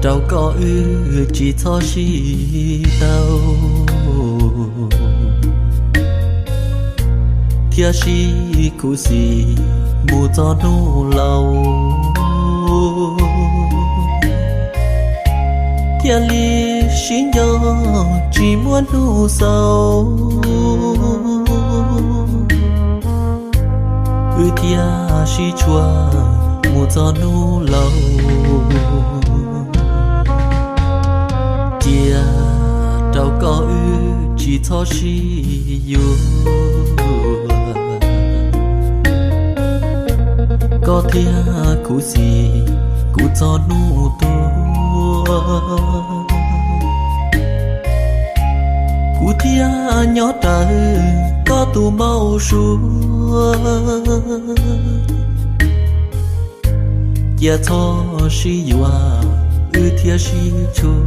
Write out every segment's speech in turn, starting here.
rau koj wb tsis txhob sib tau, thiab sib khuv xim mus txog hnub laus, thiaj li sib nco tsis muaj hnub xaus, wb thiaj sib tshua mus txog hnub laus. Cia rau koj wb tsis txhob sib yuav, koj thiaj khuv xim kuv txog hnub tuag, kuv thiaj nyob raws koj tus npau suav. Cia txhob sib yuav, wb thiaj sib tshua.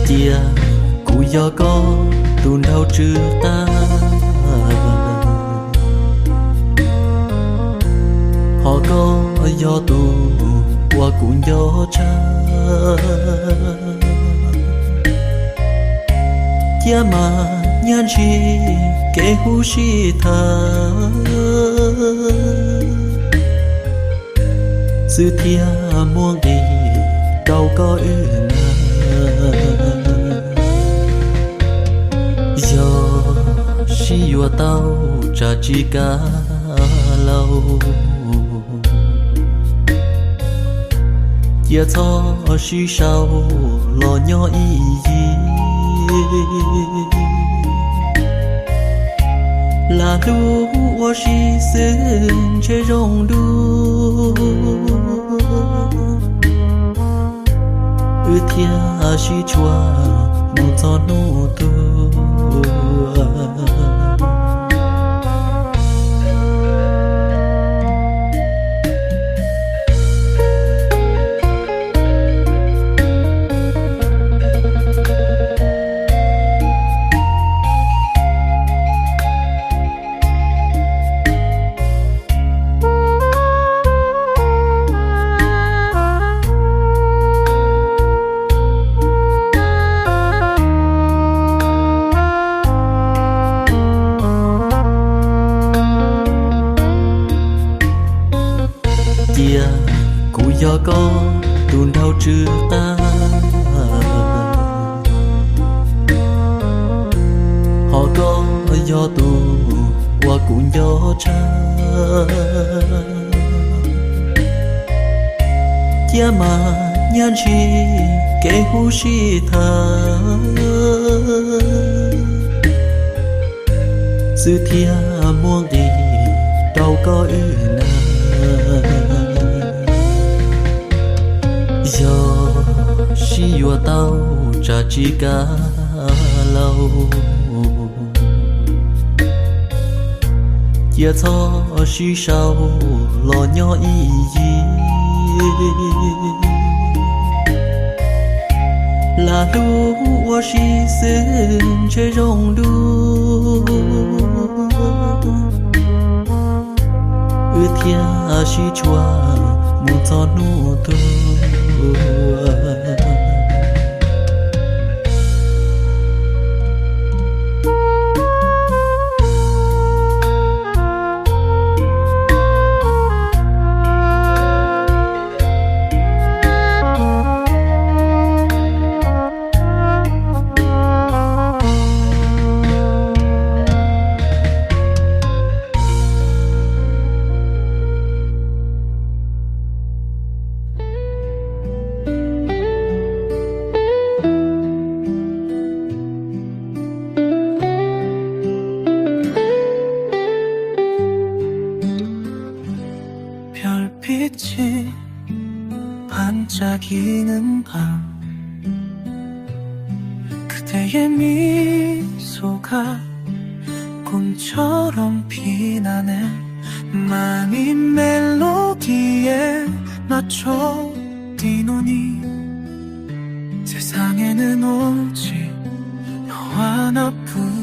Cia kuv yog koj tus nraug tsw qab, ho koj yog tus uas kuv nco tshaj. Cia mas nyaj ntshis kev huv sij tham, xwb thiaj muaj nqis rau koj wb na. Yog sib yuav tau tsam tsis kav laus, cia txhob sib sau los nyob ib yig. Lam hlub ua si xwb ntshe zoo dua, wb thiaj sib tshua mus txog hnub tuag. Cia kuv yog koj tus nraug tsw qab, ho koj yog tus uas kuv nco tshaj. Cia mas nyaj ntshis kev huv sij tham, xwb thiaj muaj nqis rau koj wb na. Yog sib yuav tau tsam tsis kav laus, cia txhob sib sau los nyob ib yig. Lam hlub ua si xwb ntshe zoo dua, wb thiaj sib tshua mus txog hnub tuag. 별빛이 반짝이는 밤, 그대의 미소가 꿈처럼 피나네. 맘이 멜로디에 맞춰 뛰노니 세상에는 오직 너 하나뿐